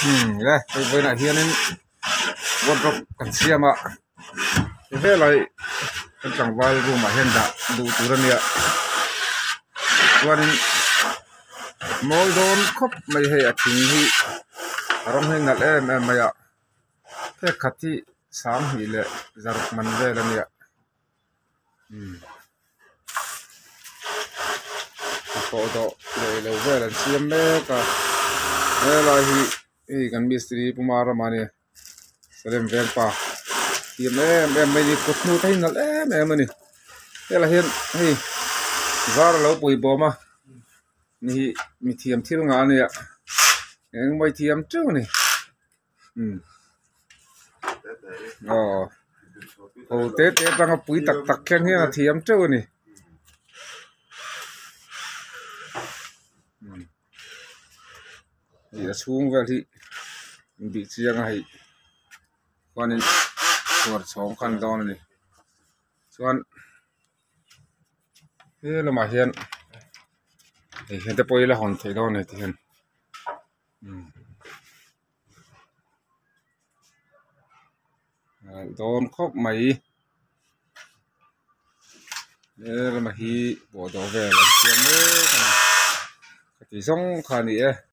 Le hei vawiinah hianin wardrobe kan siam a ti velai kan tlangval room ah hian dah duh tur a nia chuanin mawi dawn khawp mai hei a thing hi a rawng hi a nalh em em mai a phek khat hi sanghnih leh zaruk man vel a nia. Pawh dawh leh lo vel an siam mek a helai hi hei kan mistiri pu Marama ania Salem vengpa thiam em em mai a ni kut hnu te hi nalh em em a ni helai hian hei zar a lo pui bawm a ni hi mi thiam thil ngah a nia engemaw hi thiam teuh a ni. Aw ho te te atanga pui tak tak thleng hian a thiam teuh a ni hei a chhung vel hi bih chiang a hei chuanin chhuar chhawng kha a ni dawn a ni chuan he lamah hian hei hian te pawh hi la hawn theih dawn a ni tihian. Dawn khawp mai he lamah hi pawh dawh vel an siam mek a ni ka tih zawng kha a ni e.